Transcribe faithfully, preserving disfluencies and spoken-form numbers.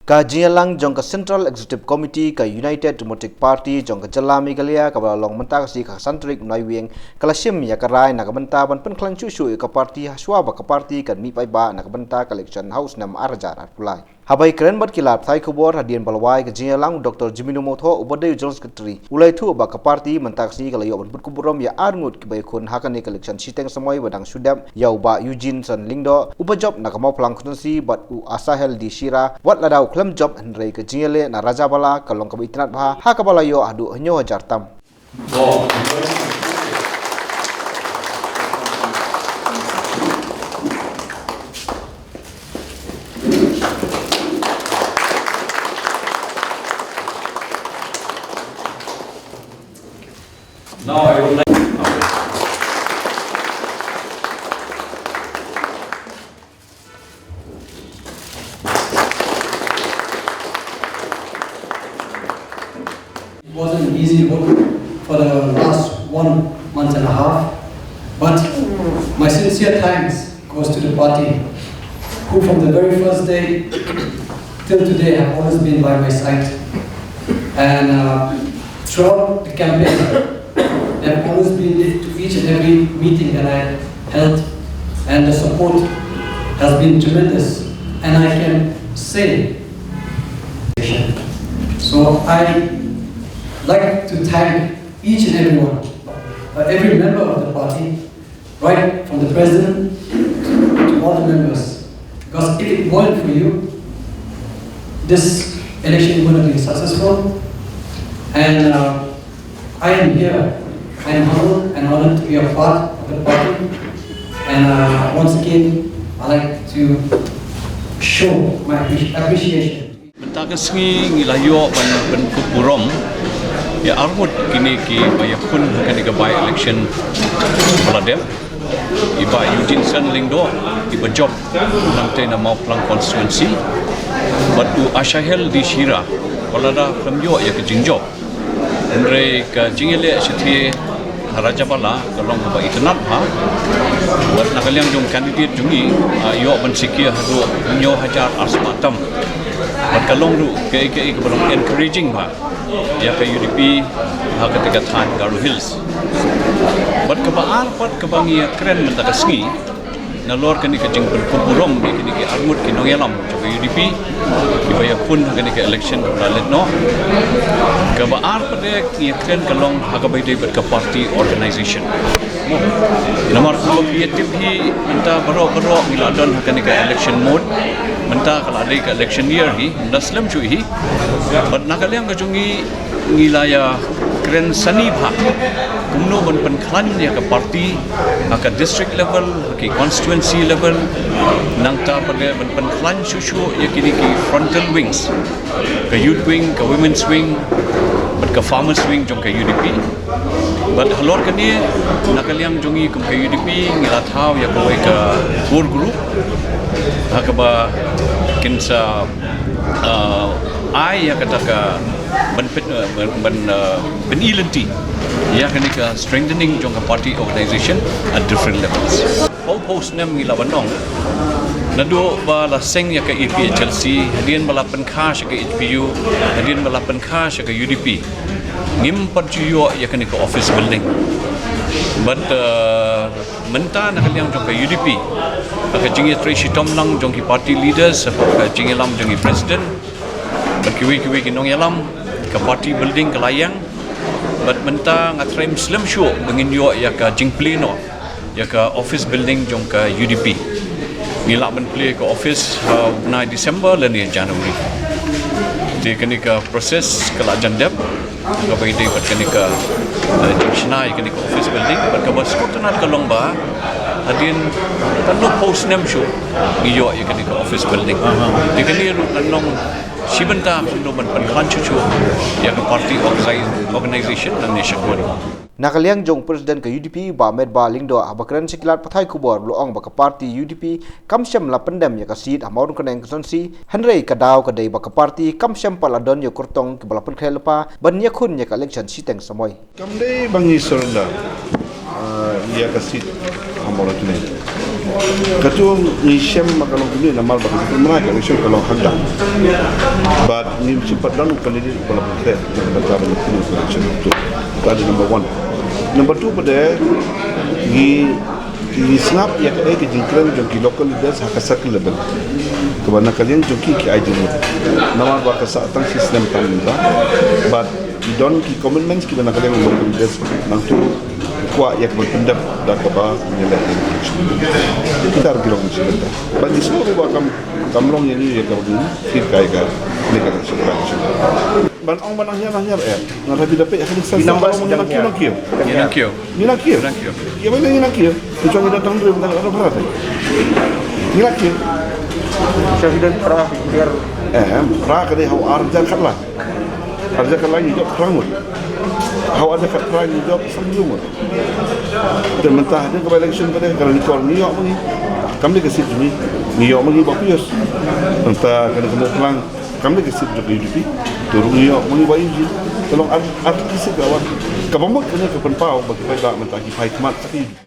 Ka jingïalang jong ka Central Executive Committee ka United Democratic Party jong ka jylla Meghalaya kaba la long mynta ka sngi ka san tarik u Naiwieng ka la shim ïa ka rai na ka bynta ban pynkhlaiñ shuh shuh ïa ka party hashwa ba ka party kan mih paidbah na ka bynta ka election ha u snem ar hajar arphew lai. Haba ïakren bad ki lad pathai khubor hadien ba la wai ka jingïalang u Doctor Jemino Mawthoh uba dei u General Secretary u la ïathuh ba ka party mynta ka sngi ka la ïoh ban bud kup burom ïa arngut kiba ïakhun ha kane ka election shiteng samoi ba dang shu dep ïa u Bah Eugene Son Lyngdoh uba jop na ka Mawphlang constituency bad u Asahel D Shira wat lada u khlem jop hynrei ka jingïaleh na Rajabala ka long kaba itynnad bha ha kaba la ïoh haduh hynñiew hajar tam. Now I would like It wasn't easy work for the last one month and a half, but my sincere thanks goes to the party, who from the very first day till today have always been by my side. And uh, throughout the campaign, they have always been there to each and every meeting that I held, and the support has been tremendous. And I can say, so I like to thank each and every one, uh, every member of the party, right from the president to all the members. Because if it weren't for you, this election would have been successful. And uh, I am here. I am humbled and honored to be a part of the party. And uh, once again, I like to show my appreci- appreciation. Mynta ka sngi ngi la ïoh ban pynkup burom ïa arngut kine kiba ïakhun ha kane ka by election ba la dep. I Bah Eugene Son Lyngdoh iba jop nangtei na Mawphlang constituency bad u Asahel D Shira ba lada khlem ïoh ïa ka jingjop. Hynrei ka jingïaleh shathie ha Rajabala ka long kaba itynnad bha. Bad na ka liang jong candidate jong ngi, ah, ïoh ban secure haduh hynñiew hajar arspah tam. Bad ka long ruh kaei kaei kaba long encouraging bha ïa ka U D P ha kata ka thaiñ Garo Hills. Bad kaba ar pat kaba ngi ïakren mynta ka sngi, nalor kane ka jingpynkup burom ïa kine ki arngut ki nongïalam jong ka U D P kiba ïakhun ha kane ka election kaba la leit noh. Kaba ar pat de ngi ïakren ka long ha kaba ïadei bad ka party organization. Namar kumba phi ïatip hi mynta baroh baroh ngi la don ha kane ka election mode. Mynta ka la dei ka election year hi, mynta slem shuh hi. Bad na ka liang ka jong ngi ngi la ïakren sani bha kumno ban pynkhlaiñ ïa ka party ha ka district level, ha ki constituency level, nangta pat de ban pynkhlaiñ shuh shuh ïa kine ki frontal wings, ka youth wing, ka women's wing bad ka farmers wing jong ka U D P. Bad halor kane na ka liang jong ngi kum ka U D P ngi la thaw ïa kawei ka core group ha kaba kin sa, ah, ai ïa kata ka ban pyn, eh, ban, ban, eh, pyni lynti ïa kane ka strengthening jong ka party organization at different levels. Phew phew snem ngi la ban ong naduh ba la seng ïa ka A P H L C, hadien ba la pynkha sha ka H P U, hadien ba la pynkha sha ka U D P, ngim pat ju ïoh ïa kane ka office building. Bad, eh, mynta na ka liang jong ka U D P, ha ka jingïatrei shitom lang jong ki party leaders, ha ka jingïalam jong ki president bad kiwei kiwei ki nongïalam, ka party building ka la ïeng. Bad mynta nga tharai ym slem shuh ba ngin ïoh ïa ka jingplie noh ïa ka office building jong ka U D P. Ngi lah ban plie ka office ha u bnai December lane January. Te kane ka process ka la jan dep, kaba ïadei bad kane ka, eh, jingshna ïa kane ka office building, bad kaba sngewtynnat ka long ba hadien katno phew snem shuh ngi ïoh ïa kane ka office building. Te kane ruh kan long shi bynta kumno ban pynkhlaiñ shuh shuh ïa ka party organi-, organization lane shakhmat. Na ka liang jong u President ka U D P Bah Metbah Lyngdoh haba kren sha ki lad pathai khubor u la ong ba ka party U D P kam shym la pyndem ïa ka seat ha Mawryngkneng constituency, hynrei ka daw ka dei ba ka party kam shym pat la don ïa u kyrtong kiba la pynkhreh lypa ban ïakhun ïa ka election shiteng samoi. Kam dei ba ngi surrender, ah, ïa ka seat. Hamor kine. Katu ngi shem ma ka long kine namar ba ka election ka long hangta. But ngi shem pat don kane di ba la pyntheh na ka bynta ba ngi kine ka election tu. Ka dei number one. Number two pat de ngi ngi sngap ïa kaei ka jingkren jong ki local leaders ha ka circle level. Kaba na ka liang jong ki ki ai jingmut. Namar ba ka sah tang shi snem tam mynta. But ki don ki commitments kiba na ka liang local leaders nangtu kwah ïa kaba pyndep da kaba ngi leh ïa ki. Kita ruh ki long shi bynta. Ba ngi sngewbha ba kam kam long ïa ngi ïa kaba ngi kit kai ka ni ka shi bynta. Ban ong ban nang hiar nang hiar eh. Nga da bida pe ïa ka diksa. Ngi nang ba sa sidang nang kiew hiar. Nang kiew. Ngi nang kiew. Ngi nang kiew. Ïa ba ngi nang kiew. Ki chong ngi da tang dri bynta ka phra. Ngi nang kiew. Sa sidang phra hiar. Eh, phra ka dei haw ar jar khat la. Ar jar khat la ngi jop phra ngut. Haw ar jar khat phra ngi jop san ngut. Te mynta hadien kaba election ba dei ka record ngi ïoh ma ngi. Kam dei ka seat jong ngi. Ngi ïoh ma ngi ba pius. Mynta ka dei ka mo phlang. Kam dei ka seat jong ka U D P. Te ruh ngi ïoh ma ngi ba U G. Te long ar ar ki seat ka wan. Kaba mut kane ka pynpaw ba ki paidbah mynta ki phai khmat sa ka U D P.